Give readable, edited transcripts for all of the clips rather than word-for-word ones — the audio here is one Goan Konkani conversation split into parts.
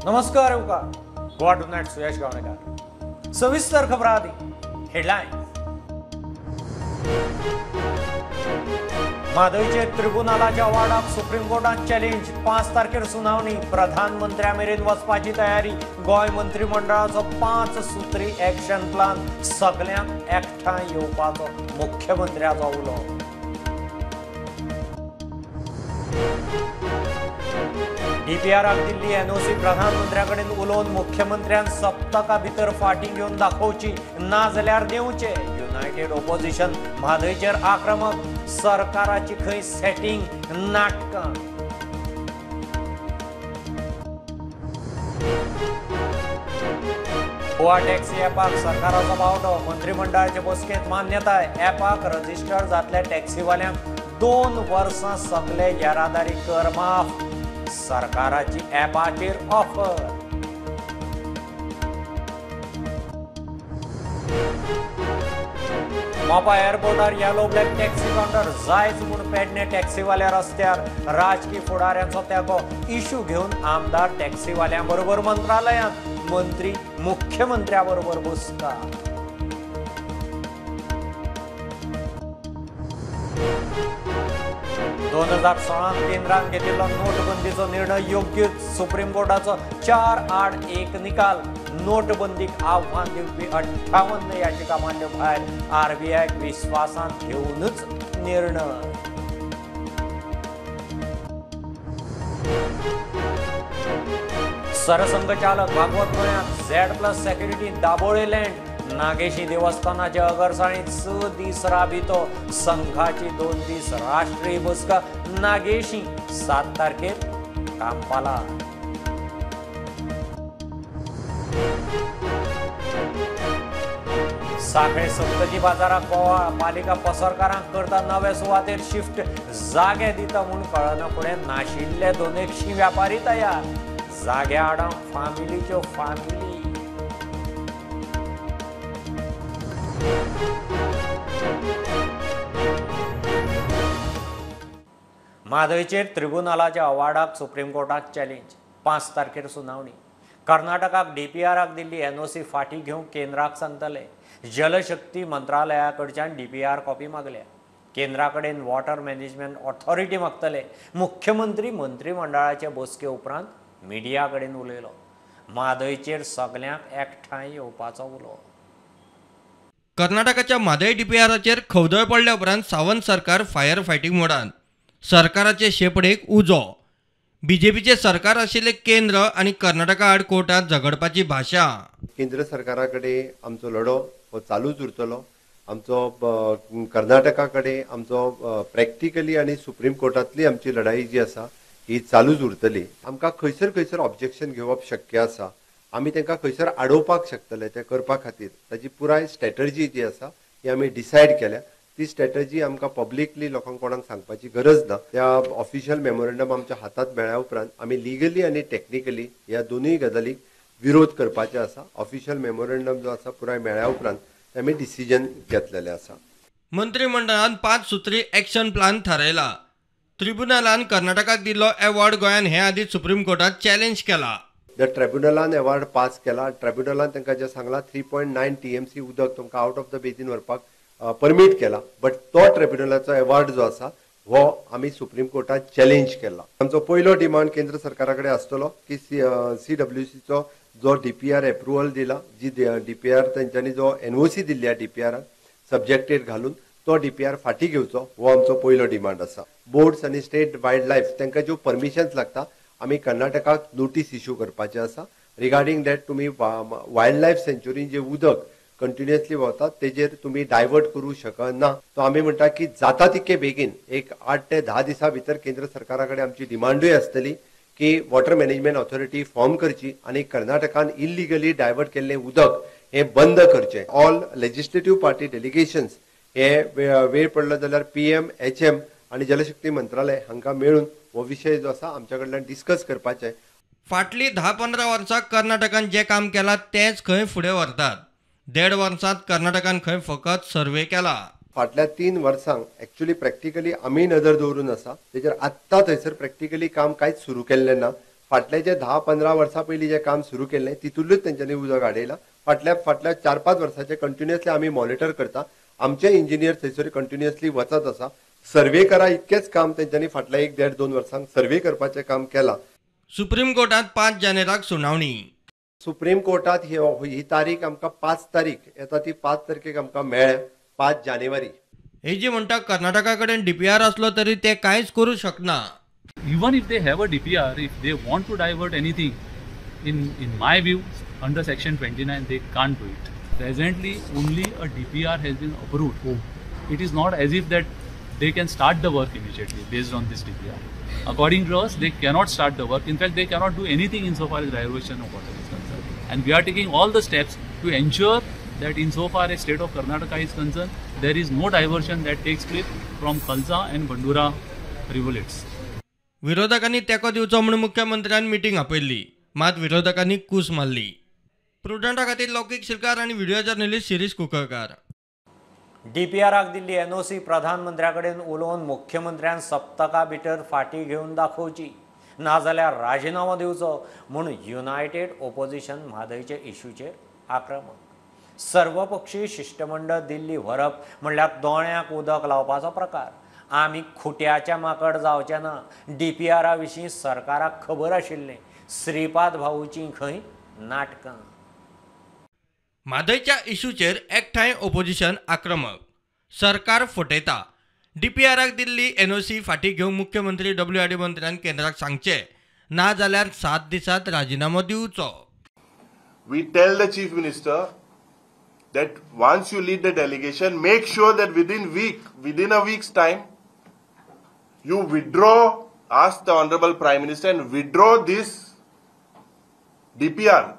नमस्कार येवकार गोवा टुनायट सुयश गावणेकार. सविस्तर खबरां आदी हेडलायन्स. म्हादयचेर त्रिबुनालाच्या अवार्डाक सुप्रीम कोर्टात चॅलेंज. 5 तारखेर सुनावणी. प्रधानमंत्र्या मेरेन वचपाची तयारी. गोंय मंत्रिमंडळाचो 5 सूत्री एक्शन प्लान. सगल्यांक एकठांय येवपाचो मुख्यमंत्र्याचो उलो. डीपीआराक दिल्ली एनओसी प्रधानमंत्र्या कडेन उलोवन मुख्यमंत्र्यान सप्तका भितर फाटीं घेवन दाखोवची, ना जाल्यार दिवचे. युनायटेड ओपोजिशन म्हादयचेर आक्रमक. सरकाराची खंय सेटिंग नाटकां. गोवा टॅक्सी ॲपाक सरकाराचो बावटो. मंत्रिमंडळाचे बसकेंत मान्यताय. ॲपाक रजिस्टर जातल्या टॅक्सीवाल्यांक 2 वर्सां सगले येरादारी कर माफ. सरकाराची ॲपाचेर ऑफर. मोपा एअरपोर्टार येलो ब्लॅक टॅक्सी काउंटर जायच म्हूण पेडणे टॅक्सीवाल्या रस्त्यार. राजकी फुडाऱ्यांचो तेंको. इशू घेवन आमदार टॅक्सीवाल्यां बरोबर मंत्रालयांत. मंत्री मुख्यमंत्र्या बरोबर बसता. दोन 2016 केंद्रान घेतिल्लो नोटबंदीचो निर्णय योग्य. सुप्रीम कोर्टाचो 4-1 निकाल. नोटबंदीक आव्हान दिवपी 58 याचिका मांडल्यो भायर. आरबीआयक विस्वासांत घेवनूच निर्णय. सरसंघचालक भागवत गोंयांत Z+ security Dabolim land. Nageshi देवस्थानाच्या अगरसाळींत 6 दीस राबितो. संघाची 2 दीस राष्ट्रीय बसका. नागेशी 7 तारखेर कांपाला. साखळे सप्तकी बाजाराक बोवाळ. पालिका पसरकारांक करता नवे सुवातेर शिफ्ट. जागे दिता म्हूण कळना फुडें नाशिल्ले 200 व्यापारी तयार. जाग्या आडांक फामिलीच्यो फामिली. म्हादयचेर त्रिबुनालाच्या अवार्डाक सुप्रीम कोर्टात चॅलेंज. 5 तारखेर सुनावणी. कर्नाटकाक डीपीआराक दिल्ली एनओसी फाटीं घेवंक केंद्राक सांगतले. जलशक्ती मंत्रालया कडच्यान डीपीआर कॉपी मागल्या. केंद्रा कडेन वॉटर मॅनेजमेंट ऑथॉरिटी मागतले. मुख्यमंत्री मंत्रिमंडळाचे बसके उपरांत मिडिया कडेन उलयलो. म्हादयचेर सगल्यांक एकठांय येवपाचो उलो. कर्नाटकाच्या म्हादय डीपीआराचेर खवदळ पडल्या उपरांत सावंत सरकार फायर फायटींग मोडान. सरकाराचे शेपडेक उजो. बीजेपीचे सरकार आशिल्ले केंद्र आनी कर्नाटका आड कोर्टात झगडपाची भाशा. केंद्र सरकारा कडेन आमचो लढो हो चालूच उरतलो. आमचो कर्नाटका कडेन आमचो प्रॅक्टिकली आनी सुप्रीम कोर्टांतली आमची लढाई जी आसा ही चालूच उरतली. आमकां खंयसर खंयसर ऑब्जेक्शन घेवप शक्य आसा, आमी तांकां खंयसर आडोवपाक शकतले तें करपा खातीर ताची पुराय स्ट्रॅटर्जी जी आसा ही आमी डिसायड केल्या. ती स्ट्रॅटर्जी आमकां पब्लिकली लोकांक कोणाक सांगपाची गरज ना. त्या ऑफिशियल मेमोरेंडम आमच्या हातांत मेळ्ळ्या उपरांत आमी लिगली आनी टॅक्निकली ह्या दोनूय गजालीक विरोध करपाचे आसा. ऑफिशियल मेमोरेंडम जो आसा पुराय मेळ्ळ्या उपरांत आमी डिसिजन घेतलेलें आसा. मंत्रिमंडळान 5 सूत्री एक्शन प्लान थारायला. ट्रिब्युनलान कर्नाटकाक दिल्लो अवॉर्ड गोंयान हे आदीं सुप्रीम कोर्टात चॅलेंज केला. जर ट्रिब्युनलान अवॉर्ड पास केला, ट्रिब्युनलान तांकां जें सांगलां 3.9 TMC उदक तुमकां आवट ऑफ the basin व्हरपाक परमीट केला, बट तो ट्रिब्युनलाचो अवॉर्ड जो आसा हो आमी सुप्रीम कोर्टात चॅलेंज केला. आमचो पयलो डिमांड केंद्र सरकारा कडेन आसतलो की CWCचो जो डीपीआर एप्रुवल दिला, जी डीपीआर तेंच्यांनी जो एनओसी दिल्ली आसा डीपीआराक सब्जेक्टेड घालून तो डीपीआर फाटीं घेवचो, हो आमचो पयलो डिमांड आसा. बोर्ड्स आनी स्टेट वायल्ड लायफ तांकां ज्यो परमिशन्स लागता आमी कर्नाटकाक नोटीस इश्यू करपाचें आसा रिगार्डींग that तुमी वायल्ड लायफ सँच्युरीन जें उदक कंटिन्युअसली वता तेजेर तुमी डायवर्ट करूं शकना. तो आमी म्हणटा की जाता तितके बेगीन एक 8 ते 10 दिसां भितर केंद्र सरकारा कडेन आमची डिमांडूय आसतली की वॉटर मॅनेजमेंट ऑथॉरिटी फॉर्म करची आनी कर्नाटकान इल्लिगली डायवर्ट केल्लें उदक हें बंद करचें. ऑल लेजिस्लेटीव पार्टी डेलिगेशन्स हे वेळ पडलो जाल्यार PM, HM आनी जलशक्ती मंत्रालय हांकां मेळून हो विशय जो आसा आमच्या कडल्यान डिस्कस करपाचें. फाटलीं 10-15 वर्सां कर्नाटकान जें काम केलां तेंच खंय फुडें व्हरतात. 1.5 वर्सांत कर्नाटकान खंय फकत सर्वे केला. फाटल्या 3 वर्सांक एक्चुअली प्रॅक्टिकली आमी नदर दवरून आसा तेजेर आत्तां थंयसर प्रॅक्टिकली काम कांयच सुरू केल्लें ना. फाटले जे 10-15 वर्सां पयलीं जें काम सुरू केल्लें तितूंतच तेंच्यांनी उदक आडयलां. फाटल्या फाटल्या 4-5 वर्सांचे कंटिन्युअसली आमी मॉनिटर करता. आमचे इंजिनियर थंयसर कंटिन्युअसली वचत आसा. सर्वे करा इतकेंच काम तेंच्यांनी फाटल्या 1-1.5-2 वर्सांक सर्वे करपाचें काम केलां. सुप्रीम कोर्टात 5 जानेराक सुनावणी. सुप्रीम कोर्टात ही तारीख आमकां 5 तारीख येता, ती 5 तारखेक आमकां मेळ्ळ्या, 5 जानेवारी. एजी म्हणटा कर्नाटका कडेन डीपीआर आसलो तरी ते कांयच करूं शकना. Even if they have a DPR, if they want to divert anything, in my view, under section 29, they can't do it. Presently, only a DPR has been approved. It is not as if that they can start the work immediately based on this DPR. According to us, they cannot start the work. In fact, they cannot do anything insofar as diversion of water is concerned. And we are taking all the steps to ensure that insofar as state of Karnataka is concerned, there is no diversion that takes place from Kalsa and Bandura rivulets. विरोधकांनी तेंको दिवचो म्हूण मुख्यमंत्र्यान मिटींग आपयल्ली, मात विरोधकांनी कूस मारली. प्रुडंटा खातीर लौकीक शिरकार आनी व्हिडिओ जर्नलिस्ट शिरीष कुंकळकार. डीपीआराक दिल्ली एनओसी प्रधानमंत्र्या कडेन उलोवन मुख्यमंत्र्यान सप्तका भितर फाटी घेवन दाखोवची, नाजाल्यार राजिनामो दिवचो म्हूण युनायटेड ओपोजिशन म्हादयचे इश्यूचेर आक्रमक. सर्वपक्षीय शिश्टमंडळ दिल्ली व्हरप म्हणल्यार दोळ्यांक उदक लावपाचो प्रकार. आमी खुट्याच्या माकड जावचे ना. डीपीआरा विशीं सरकाराक खबर आशिल्लें. श्रीपाद भाऊची खंय नाटकां. म्हादयच्या इश्यूचेर एकठांय ओपोजिशन आक्रमक. सरकार फटयता. डीपीआराक दिल्ली एनओसी फाटी घेवंक मुख्यमंत्री डब्ल्यू मंत्र्यान केंद्राक सांगचें, ना जाल्यार 7 दिसांत राजिनामो दिवचो. We tell the chief minister that once you lead the delegation, make sure that within a week's time, you withdraw, ask the Honorable Prime Minister and withdraw this DPR,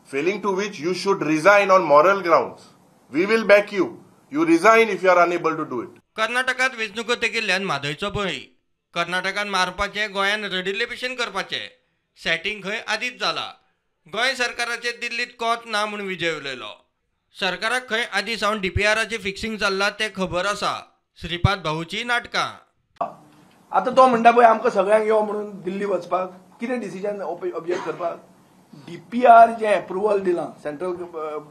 failing to which you should resign on moral grounds. We will back you. You resign if you are unable to do it. कर्नाटकात वेंचणुको तेगिल्ल्यान म्हादयचो भंय. कर्नाटकान मारपाचें, गोंयान रडिल्ले भशेन करपाचें. सेटिंग खंय आदींच जाला. गोंय सरकाराचें दिल्लीत कोत ना म्हूण विजय उलयलो. सरकाराक खंय आदीं सावन डीपीआराचें फिक्सिंग चल्लां तें खबर आसा. श्रीपाद भाऊची नाटकां. आतां तो म्हणटा पळय आमकां सगळ्यांक यो म्हणून दिल्ली वचपाक, कितें डिसिजन ऑब्जेक्ट करपाक. डीपीआर जें एप्रुवल दिलां सेंट्रल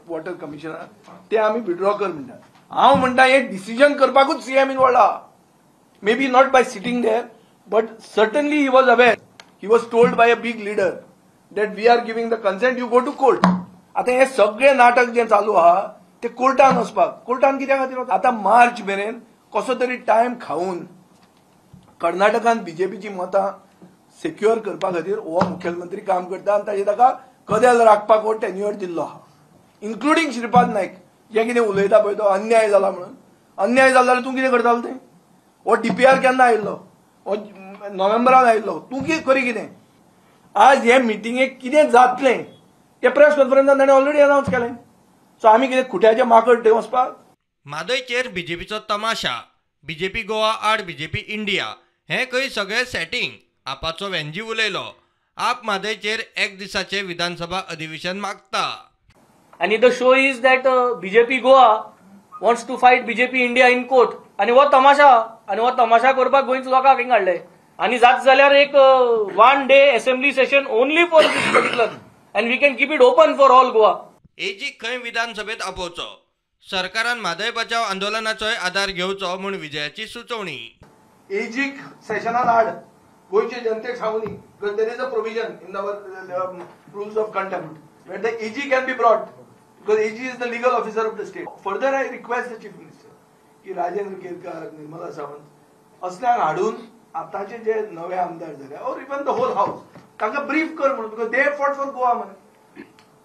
वॉटर कमिशनान तें आमी विड्रॉ कर म्हणटा. हांव म्हणटा हें डिसिजन करपाकूच सीएम इनवॉल्ड आहा. Maybe not by sitting there, but certainly he was aware. He was told by a big leader that we are giving the consent, you go to court. आतां हें सगळें नाटक जें चालू आहा तें कोर्टान वचपाक. कोर्टान कित्या खातीर वता? आतां मार्च मेरेन कसो तरी टायम खावन कर्नाटकान बीजेपीची मतां सेक्युअर करपा खातीर हो मुखेलमंत्री काम करता आनी ताजेर ताका कदेल राखपाक हो टेन्युअर दिल्लो आहा. इन्क्लुडींग श्रीपाद नायक जे कितें उलयता पळय तो अन्याय जाला म्हणून. अन्याय जाला जाल्यार तूं कितें करतालो तें? हो डीपीआर केन्ना आयिल्लो? हो नोव्हेंबरान आयिल्लो. तूं कितें करी कितें? आज हे मिटिंगेक कितें जातलें ते प्रेस कॉन्फरन्सान ताणें ऑलरेडी अनावन्स केलें. सो आमी कितें खुट्याचें माकड थंय वचपाक? म्हादयचेर बीजेपीचो तमाशा. बीजेपी गोवा आड बीजेपी इंडिया हें खंय सगळें सेटिंग. आपाचो वेंजी उलयलो. आप म्हादयचेर एक दिसाचें विधानसभा अधिवेशन मागता. आनी the show is that BJP Goa wants to fight BJP India in court. आनी हो तमाशा, आनी हो तमाशा करपाक गोंयच्या लोकांक हिंगा हाडले. आनी जात जाल्यार एक 1 day assembly session only for this particular, and we can keep it open for all Goa. AG खंय विधानसभेत आपोवचो. सरकारान म्हादय बचाव आंदोलनाचोय आदार घेवचो म्हूण विजयाची सुचोवणी. एजीक सेशनान हाड, गोंयचे जनतेक सांगूनी, because there is a provision in our rules of conduct where the AG can be brought, because AG is the legal officer of the state. Further I request the chief minister की राजेंद्र केरकर, निर्मला सावंत असल्यांक हाडून आतांचे जे नवे आमदार जाले or even the whole house तांकां ब्रीफ कर म्हणून, because they fought for Goa. म्हण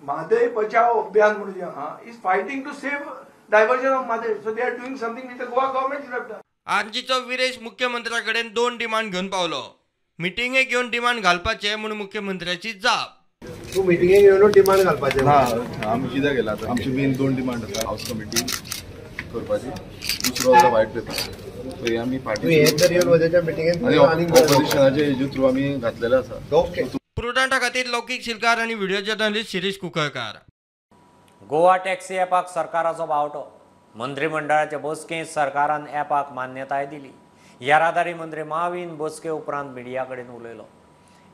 म्हादय बचाव अभियान म्हणून जें आहा is fighting to save diversion of Mhadei, so they are doing something with the Goa government should have done. आरजीचो Viresh मुख्यमंत्र्या कडेन 2 डिमांड घेवन पावलो. मिटिंगेक घेवन डिमांड घालपाचें म्हूण मुख्यमंत्र्याची जाप. तूं मिटिंगेक येवन डिमांड घालपाचें ना, आमी कित्याक गेला? आमची मेन 2 डिमांड आसा. हावस कमिटी करपाची, दुसरो आसा व्हायट पेपर. सो हे आमी फाटीं ऑपोजिशनाचे हेजे थ्रू आमी घातलेले आसा. प्रुडंटा खातीर लौकीक शिलकार आनी video journalist Shirish Kunkalkar. Goa taxi ॲपाक सरकाराचो बावटो. मंत्रिमंडळाचे बसकेंत सरकारान ॲपाक मान्यताय दिली. येरादारी मंत्री माविन बसके उपरांत मिडिया कडेन उलयलो.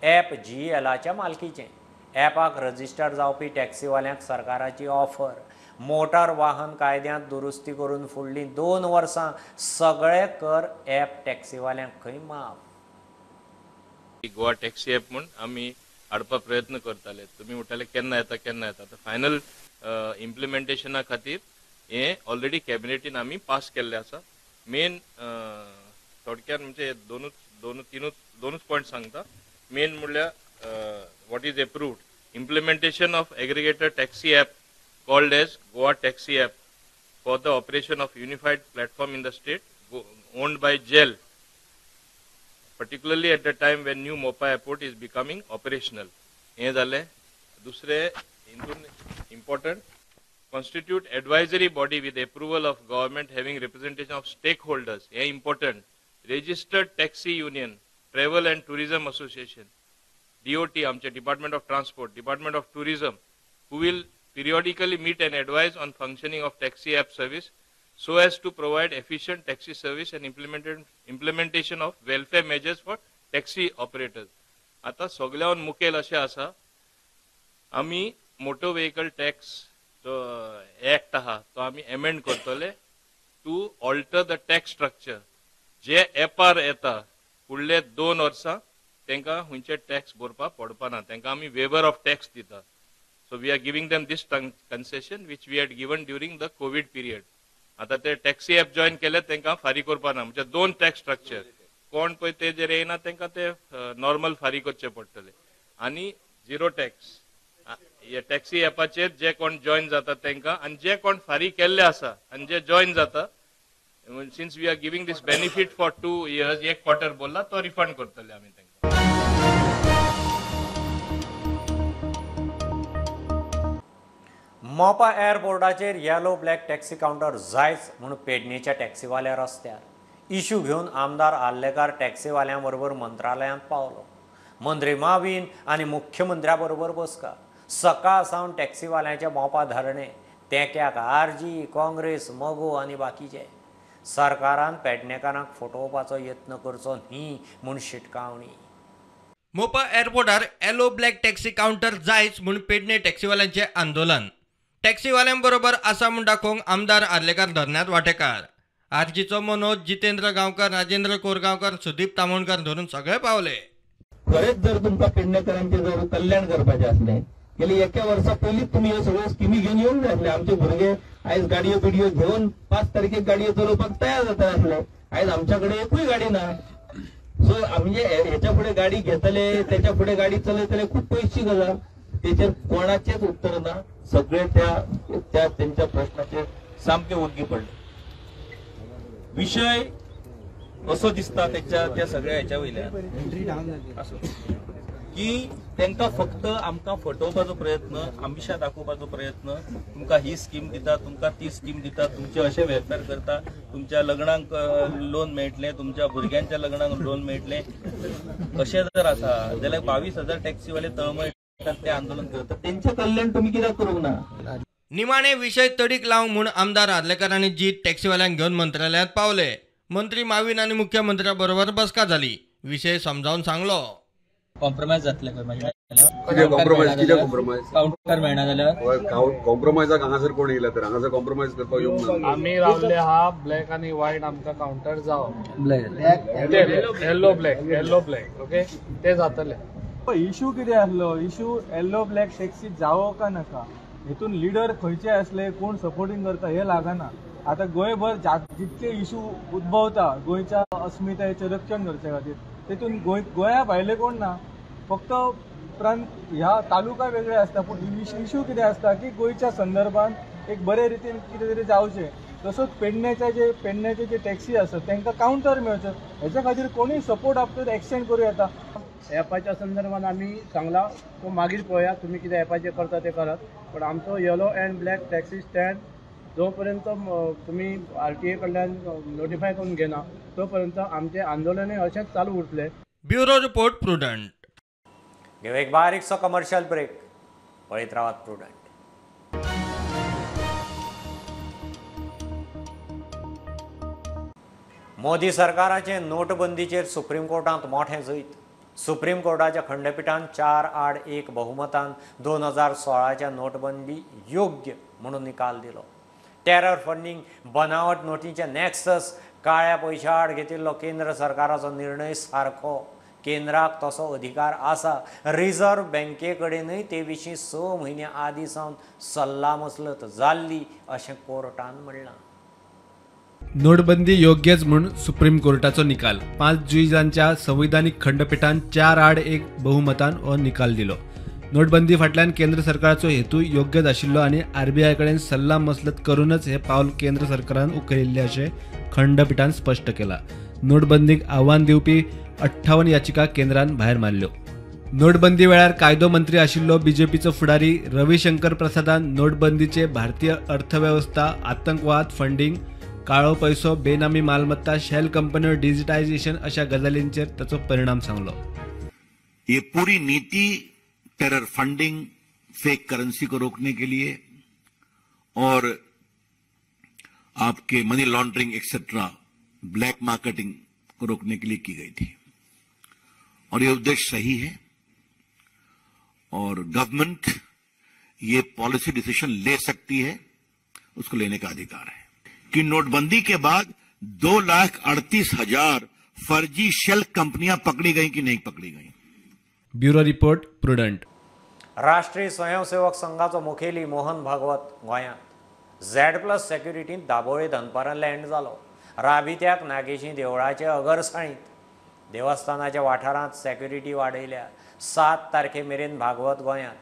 ॲप जीएलाच्या मालकीचें. ॲपाक रजिस्टर जावपी टॅक्सीवाल्यांक सरकाराची ऑफर. मोटार वाहन कायद्यांत दुरुस्ती करून फुडलीं 2 वर्सां सगळे कर ॲप टॅक्सीवाल्यांक खंय माफ. गोवा टॅक्सी ॲप म्हूण आमी हाडपाक प्रयत्न करताले. तुमी म्हणटाले केन्ना येता केन्ना येता. आतां फायनल इम्प्लिमेंटेशना खातीर हें ऑलरेडी कॅबिनेटीन आमी पास केल्लें आसा. मेन थोडक्यात म्हणजे दोनूच पॉयंट सांगता. मेन म्हणल्यार what is approved implementation of aggregator taxi app called as Goa Taxi App for the operation of unified platform in the state owned by GEL, particularly at the time when new Mopa airport is becoming operational. हे जालें. दुसरें हितून important, constitute advisory body with approval of government having representation of stakeholders. हे important. Registered taxi union, travel and tourism association, DOT आमचे department of transport, department of tourism, who will periodically meet and advise on functioning of taxi app service so as to provide efficient taxi service and implementation of welfare measures for taxi operators. आता सगळ्याहून मुखेल अशें आसा, आमी मोटर व्हेकल टॅक्स जो एक्ट आहा तो आमी एमेंड करतले to alter the tax structure. जे एपार येता फुडले 2 वर्सां तांकां खंयचे टॅक्स भरपाक पडपाना, तांकां आमी वेवर ऑफ टॅक्स दिता. So we are giving them this concession which we had given during the COVID period. आता ते टॅक्सी ॲप जॉईन केले तांकां फारीक करपा ना, म्हणजे 2 टॅक्स स्ट्रक्चर. कोण पळय तेजेर येयना तांकां ते नॉर्मल फारीक करचे पडटले. आनी झिरो टॅक्स टॅक्सी ॲपाचेर जे कोण जॉईन जाता तांकां आनी जे कोण फारीक केल्ले आसा आनी जे जॉईन जाता, since we are giving this benefit for 2 years, एक क्वॉर्टर बोलला तो रिफंड करतले आमी तांकां. मोपा एअरपोर्टाचेर येलो ब्लॅक टॅक्सी कावंटर जायच म्हूण पेडणेच्या टॅक्सीवाल्या रस्त्यार इशू घेवन आमदार आर्लेकार टॅक्सीवाल्यां बरोबर मंत्रालयांत पावलो. मंत्री मावीन आनी मुख्यमंत्र्या बरोबर बसका. सकाळ सावन टॅक्सीवाल्यांचे मोपा धरणे, तेंक्याक आरजी, काँग्रेस, मगो आनी बाकीचे. सरकारान पेडणेकारांक फटोवपाचो यत्न करचो न्ही म्हूण शिटकावणी. मोपा एअरपोर्टार येलो ब्लॅक टॅक्सी कावंटर जायच म्हूण पेडणे टॅक्सीवाल्यांचें आंदोलन. टॅक्सीवाल्यांबरोबर आसा म्हूण दाखोवंक आमदार आर्लेकार धरण्यांत वांटेकार. आरजीचो मनोज, जितेंद्र गांवकर, राजेंद्र कोरगांवकर, सुदीप तामोणकर धरून सगळे पावले. खरेंच जर तुमकां पेडणेकरांचें जर कल्याण करपाचें आसलें गेली एका वर्सा पयलींच तुमी ह्यो सगळ्यो स्किमी घेवन येवंक जाय आसले. आमचे भुरगे आयज गाडयो बिडयो घेवन 5 तारखेक गाडयो चलोवपाक तयार जाता आसले. आयज आमच्या कडेन एकूय गाडी ना. सो आमचे हेच्या फुडें गाडी घेतले, तेच्या फुडें गाडी चलयतले, खूब पयसची गजाल. तेचेर कोणाचेच उत्तर ना. सगळे त्या त्या तेंच्या प्रश्नाचेर सामके ओगी पडले. विशय असो दिसता तेच्या त्या सगळ्या हेच्या वयल्यान असो की तांकां फक्त आमकां फटोवपाचो प्रयत्न, आमिशा दाखोवपाचो प्रयत्न. तुमकां ही स्कीम दिता, तुमकां ती स्कीम दिता, तुमचे अशें वेलफेअर करता, तुमच्या लग्नाक लोन मेळटलें, तुमच्या भुरग्यांच्या लग्नाक लोन मेळटलें. अशें जर आसा जाल्यार 22,000 टॅक्सीवाले तळमळटात, ते आंदोलन करतात, तेंचें कल्याण तुमी कित्याक करूंक ना? निमाणे विशय तडीक लावंक म्हूण आमदार आर्लेकार आनी जीत टॅक्सीवाल्यांक घेवन मंत्रालयांत पावले. मंत्री मावीन आनी मुख्यमंत्र्या बरोबर बसका जाली. विशय समजावन सांगलो. कॉम्प्रोमायज जातले कावंटर मेळना जाल्यार कॉम्प्रोमायजाक हांगासर कोण येयला तर हांगासर कॉम्प्रोमायज करपाक येवंक ना. आमी रावले हा ब्लॅक आनी व्हायट आमकां कावंटर जावो, येल्लो ब्लॅक, येल्लो ब्लॅक ओके ते जातले. इशू कितें आसलो? इशू येल्लो ब्लॅक टॅक्सी जावो का नाका हेतून लिडर खंयचे आसले, कोण सपोर्टींग करता हें लागना. आतां गोंयभर जितके इशू उद्भवता गोंयच्या अस्मितायेचें रक्षण करचे खातीर, तेतून गोंया भायले कोण ना, फक्त प्रांत ह्या तालुका वेगळे आसता, पूण इशू कितें आसता की गोंयच्या संदर्भान एक बरे रितीन कितें तरी जावचें. तसोच पेडण्याचे जे टॅक्सी आसत तांकां कावंटर मेळचो, हेच्या खातीर कोणूय सपोर्ट आपलो एक्सटेंड करूं येता. ॲपाच्या संदर्भात आमी सांगला तो मागीर पळोवया, तुमी कितें ॲपाचेर करता तें करात, पण आमचो yellow and black taxi stand जोपर्यंत तुमी RTA कडल्यान नोटिफाय करून घेना तोपर्यंत आमचें आंदोलनय अशेंच चालू उरतलें. Bureau report, Prudent. घेऊ एक बारीकसो कमर्शियल ब्रेक. पळयत रावात प्रुडंट. मोदी सरकाराचे नोटबंदीचेर सुप्रीम कोर्टांत मोठें जैत. सुप्रीम कोर्टाच्या खंडपीठान 4-1 बहुमतान 2016च्या नोटबंदी योग्य म्हणून निकाल दिलो. टेरर फंडींग, बनावट नोटींचे नॅक्सस, काळ्या पयशा आड घेतिल्लो केंद्र सरकाराचो निर्णय सारको. केंद्राक तसो अधिकार आसा. रिझर्व्ह बँके कडेनूय ते विशीं 6 म्हयन्यां आदीं सावन सल्लामसलत जाल्ली अशें कोर्टान म्हणलां. नोटबंदी योग्यच म्हूण सुप्रीम कोर्टाचो निकाल. 5 जुजांच्या संविधानिक खंडपीठान 4-1 बहुमतान हो निकाल दिलो. नोटबंदी फाटल्यान केंद्र सरकाराचो हेतू योग्यच आशिल्लो आनी आरबीआय कडेन सल्ला मसलत करूनच हे पावल केंद्र सरकारान उखलिल्लें अशें खंडपीठान स्पश्ट केलां. नोटबंदीक आव्हान दिवपी 58 याचिका केंद्रान भायर मारल्यो. नोटबंदी वेळार कायदो मंत्री आशिल्लो बीजेपीचो फुडारी रविशंकर प्रसादान नोटबंदीचे भारतीय अर्थवेवस्था, आतंकवाद फंडींग, काळो पैसो, बेनामी मालमत्ता, शेल कंपन्यो, डिजिटायजेशन अशा गजालींचेर ताचो परिणाम सांगलो. ये पूरी नीति टेरर फंडिंग, फेक करेंसी को रोकने के लिए और आपके money laundering etcetera, black marketing को रोकने के लिए की गई थी और ये उद्देश्य सही है और गवर्नमेंट ये पॉलिसी डिसीजन ले सकती है, उसको लेने का अधिकार है। कि नोटबंदी के बाद 2,38,000 फर्जी शेल कंपनियां पकड़ी गई कि नहीं पकड़ी गई. Bureau report, Prudent. राष्ट्रीय स्वयंसेवक संघाचो मुखेली मोहन भागवत गोंयांत Z+ सेक्युरिटींत दाबोळे दनपारां लँड जालो. राबित्याक नागेशी देवळाचे अगरसाळींत देवस्थानाच्या वाठारांत सेक्युरिटी वाडयल्या. 7 तारखे मेरेन भागवत गोंयांत.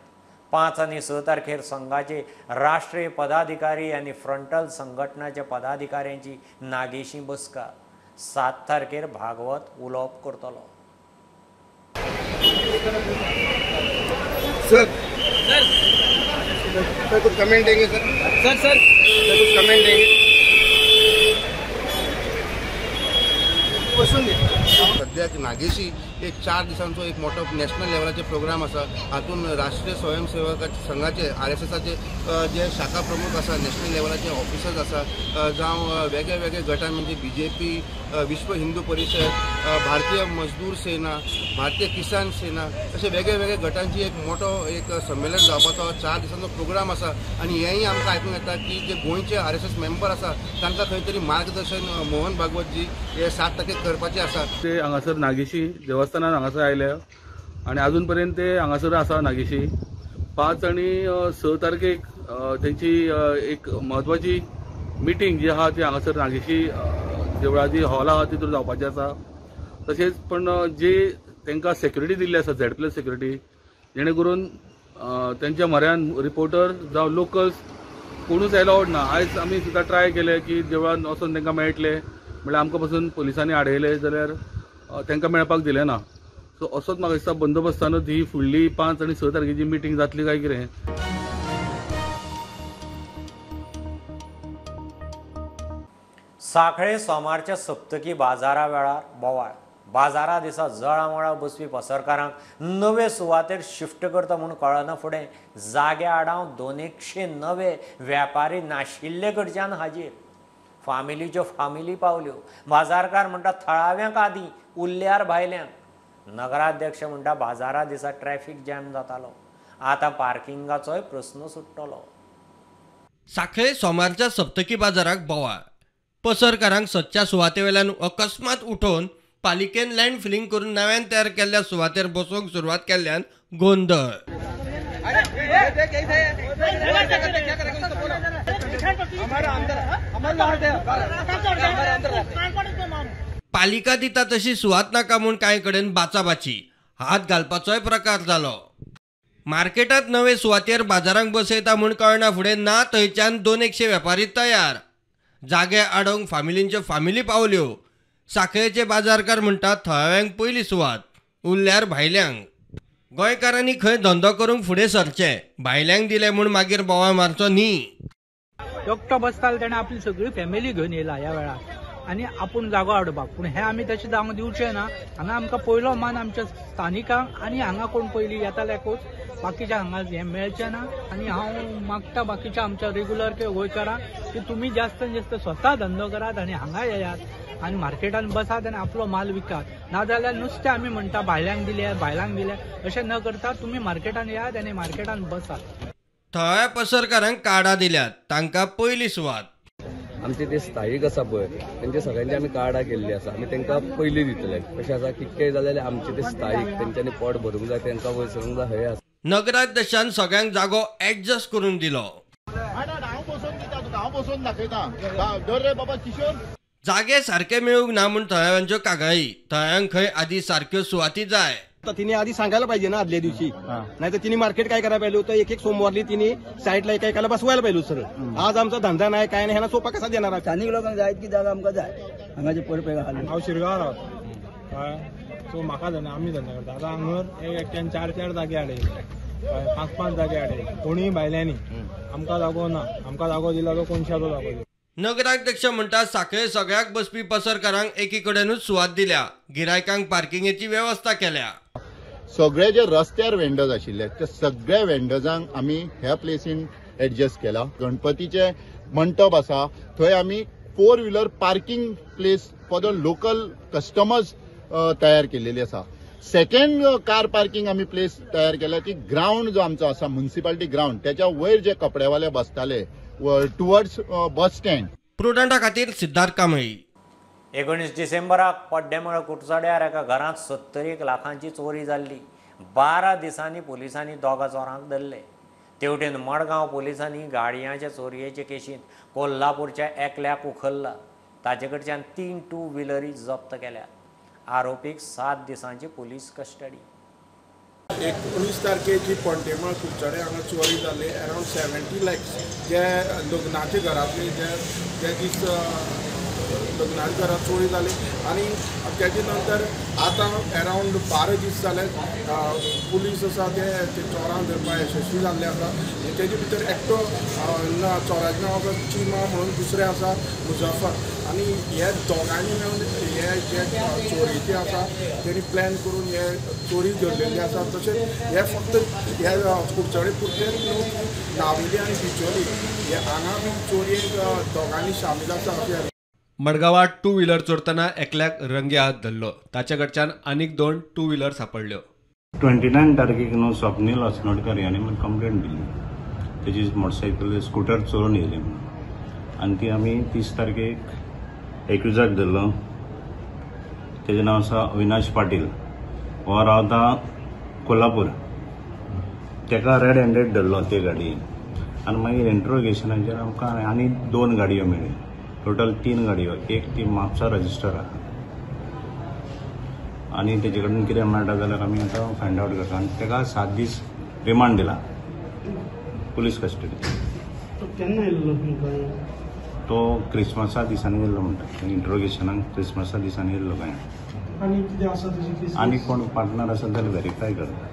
5 आनी 6 तारखेर संघाचे राष्ट्रीय पदाधिकारी आनी फ्रंटल संघटनाच्या पदाधिकाऱ्यांची नागेशी बसका. 7 तारखेर भागवत उलोवप करतलो. सर सर कुछ कमेंट देंगे सर? सर सर कुछ कमेंट देंगे? सद्याक नागेशी एक 4 दिसांचो एक मोठो नॅशनल लेवलाचे प्रोग्राम आसा. हातून राष्ट्रीय स्वयंसेवक संघाचे आरएसएसाचे जे शाखा प्रमुख आसा, नॅशनल लेवलाचे ऑफिसर्स आसा, जावं वेगळे वेगळे गटान म्हणजे बीजेपी, विश्व हिंदू परिशद, भारतीय मजदूर सेना, भारतीय किसान सेना अशे वेगळे वेगळे गटांची एक मोठो एक संमेलन जावपाचो 4 दिसांचो प्रोग्राम आसा. आनी हेंय आमकां आयकूंक येता की जे गोंयचे आरएसएस मेंबर आसा तांकां खंय तरी मार्गदर्शन मोहन भागवत जी हे 7 तारखेक करपाचे आसा. ते हांगासर नागेशी देवस्थानान हांगासर आयले आनी अजून पर्यंत ते हांगासर आसा नागेशी. 5 आनी 6 तारखेक तेंची एक म्हत्वाची मिटींग जी आहा ती हांगासर नागेशी देवळाची हॉल आहा तितून जावपाची आसा. तशेंच पण जी तांकां सेक्युरिटी दिल्ली आसा Z+ security, जेणे करून तेंच्या म्हऱ्यान रिपोर्टर जावं लोकल्स कोणूच एलावड ना. आयज आमी सुद्दां ट्राय केले की देवळान वचोन तांकां मेळटले म्हणल्यार आमकां पासून पुलिसांनी आडयले जाल्यार तांकां मेळपाक दिलें ना. सो असोच म्हाका दिसता बंदोबस्तानूच ही फुडली 5 आनी 6 तारखेची मिटींग जातली काय कितें. सांखळे सोमारच्या सप्तकी बाजारा वेळार बोवाळ. बाजारा दिसा जळामळा बसपी पसरकारांक नवे सुवातेर शिफ्ट करता म्हूण कळना फुडें जाग्या आडाव 200 नवे वेपारी नाशिल्ले कडच्यान हाजीर. फामिलीच्यो फामिली पावल्यो. बाजारकार म्हणटा थळाव्यांक आदीं उरल्यार भायल्यांक. नगराध्यक्ष म्हणटा बाजारा दिसा ट्रॅफिक जॅम जातालो, आतां पार्किंगाचोय प्रस्न सुट्टलो. सांखळे सोमारच्या सप्तकी बाजाराक बोवाळ. पसरकारांक सदच्या सुवातेवेल्यान अकस्मात उठोवन पालिकेन लँड फिलिंग करून नव्यान तयार केल्ल्या सुवातेर बसोवंक सुरवात केल्ल्यान गोंदळ. पालिका दिता तशी सुवात नाका म्हूण कांय कडेन बाचाबाची, हात घालपाचोय प्रकार जालो. मार्केटांत नवे सुवातेर बाजारांक बसयता म्हूण कळना फुडें ना थंयच्यान 200 वेपारी तयार. जागे आडोवंक फामिलींच्यो फामिली पावल्यो. सांखळेचे बाजारकार म्हणटात थळाव्यांक पयली सुवात, उरल्यार भायल्यांक. गोंयकारांनी खंय धंदो करूंक फुडें सरचें, भायल्यांक दिलें म्हूण मागीर बोवाळ मारचो न्ही. एकटो बसतालो तेणें आपली सगळी फॅमिली घेवन येयला ह्या वेळार आनी आपूण जागो हाडपाक. पूण हें आमी तशें जावंक दिवचें ना. हांगा आमकां पयलो मान आमच्या स्थानिकांक आनी हांगा कोण पयलीं येताल्याकूच बाकीच्या हांगा हें मेळचें ना. आनी हांव मागता बाकीच्या आमच्या रेगुलर किंवा गोंयकारांक की तुमी जास्तीत जास्त स्वता धंदो करात आनी हांगा येयात आनी मार्केटान बसात आनी आपलो माल विकात. नाजाल्यार नुस्तें आमी म्हणटा भायल्यांक दिले भायल्यांक दिले अशें न करता तुमी मार्केटान येयात आनी मार्केटान बसात. थळाव्या पसरकारांक कार्डां दिल्यात, तांकां पयली सुवात. आमचे ते स्थायीक आसा पळय तेंचे सगळ्यांचे आमी कार्डां केल्ली आसा, आमी तांकां पयलीं दितले. कशें आसा कितकेय जालें जाल्यार आमचे ते स्थायीक तेंच्यांनी पोट भरूंक जाय, तांकां वयर सरूंक जाय हे आसा. नगराध्यक्षान सगळ्यांक जागो ऍडजस्ट करून दिलो. जागे सारके मेळूंक ना म्हूण थळाव्यांच्यो कागाळी. थळाव्यांक खंय आदी सारक्यो सुवाती जाय. तिने आधी सांगायला पाहिजे ना आदल्या दिवशी, नाही तर तिने मार्केट काय करायला पाहिजे होतं. एक एक सोमवारली तिने साईडला एका एकाला बसवायला पाहिजे सर. आज आमचा धंदा नाही काय नाही, ह्यांना सोपा कसा देणार. स्थानिक लोकांक जाय की जागा आमकां जाय हांगाचे पयर हांव शिरगांव रावता, सो म्हाका धंदा आमी धंदा करता. आतां हांगर एक एकट्यान 4 4 जागे हाडयले, 5 5 जागे हाडयले, कोणूय भायल्यांनी. आमकां जागो ना, आमकां जागो दिला तो कोनशाचो जागो दिला. नगराध्यक्ष म्हणटा साखळे सगळ्याक बसपी पसरकारांक एकी कडेनूच सुवात दिल्या, गिरायकांक पार्किंगेची वेवस्था केल्या. सगळे जे रस्त्यार वेंडर्स आशिल्ले ते सगळ्या वेंडर्सांक आमी ह्या प्लेसीन एडजस्ट केला. गणपतीचे मंटप आसा थंय आमी 4 wheeler parking place for the local customers तयार केलेली आसा. सेकंड कार पार्किंग आमी प्लेस तयार केल्या ती ग्रावंड जो आमचो आसा म्युनिसिपालिटी ग्रावंड त्याच्या वयर जे कपडेवाले बसताले टुवर्ड्स बस स्टँड. प्रुडंटा खातीर सिद्धार्थ कांबळी. 19 डिसेंबराक पड्डेमळ कुडचड्यार एका घरांत 71 लाखांची चोरी जाल्ली. 12 दिसांनी पोलिसांनी दोगा चोरांक धरले. तेवटेन मडगांव पोलिसांनी गाडयांच्या चोरयेचे केशींत कोल्हापूरच्या एकल्याक उखल्ला. ताचे कडच्यान 3 टू व्हिलरी जप्त केल्यात. आरोपीक 7 दिसांची पुलीस कस्टडी. 19 तारखेची पड्डेमळ कुडचडे हांगा चोरी जाली. अरावंड 70 लॅक्स जे लग्नाचे घरांतले जे दीस लग्नाच्या घरात चोरी जाली आनी तेजे नंतर आतां अरावंड 12 दीस जाले पुलीस आसा ते चोरांक धरपाक यशस्वी जाल्ले आसा. तेजे भितर एकटो चोराचें नांव आसा चिमा म्हणून, दुसरें आसा मुजफ्फर. आनी हे दोगांनी मेळून हे जे चोरयेचे आसा तेणी प्लॅन करून हे चोरी धरलेली आसा. तशेंच हे फक्त हे कुडचडे पुरतेच न्हू, नावेली आनी बिचोली हे हांगा बी चोरयेक दोगांनी शामील आसा अशें. मडगांवां टू व्हिलर चोरतना एकल्याक रंगे हात धरलो. ताचे कडच्यान आनीक 2 टू व्हिलर सापडल्यो. 29 तारखेक न्हू स्वप्नील अस्नोडकर हाणें म्हाका कंप्लेंट दिल्ली, तेजी मोटरसायकल स्कुटर चोरून येयली म्हणून. आनी ती आमी 30 तारखेक एक्युजाक धरलो. तेजें नांव आसा अविनाश पाटील, हो रावता कोल्हापूर. तेका रेड हँडेड धरलो ते गाडयेन. आनी मागीर इंट्रोगेशनाचेर आमकां आनी 2 गाडयो मेळ्ळ्यो. टोटल 3 गाडयो, एक ती म्हापसा रजिस्टर आहा आनी तेजे कडेन कितें मेळटा जाल्यार आमी आतां फायंड आवट करता. आनी तेका 7 दीस रिमांड दिला पुलीस कस्टडी. केन्ना येयल्लो तो? क्रिसमसा दिसांनी येयल्लो म्हणटा. इंट्रोगेशनाक क्रिसमसा दिसांनी येयल्लो काय. आनी कितें आसा तेजी? आनी कोण पार्टनर आसा जाल्यार व्हेरीफाय करता.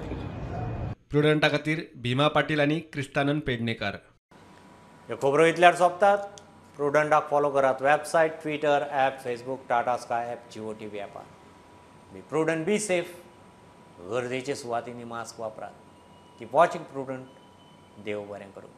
प्रुडंटा खातीर भीमा पाटील आनी क्रिस्तानंद पेडणेकार. ह्यो खबरो इतल्यार सोंपतात. प्रुडंटाक फॉलो करात website, Twitter, app, Facebook, Tata Sky app, Jio TV ॲपार. Be prudent, be safe. गरजेचे सुवातींनी मास्क वापरात. Keep watching Prudent. देव बरें करूं.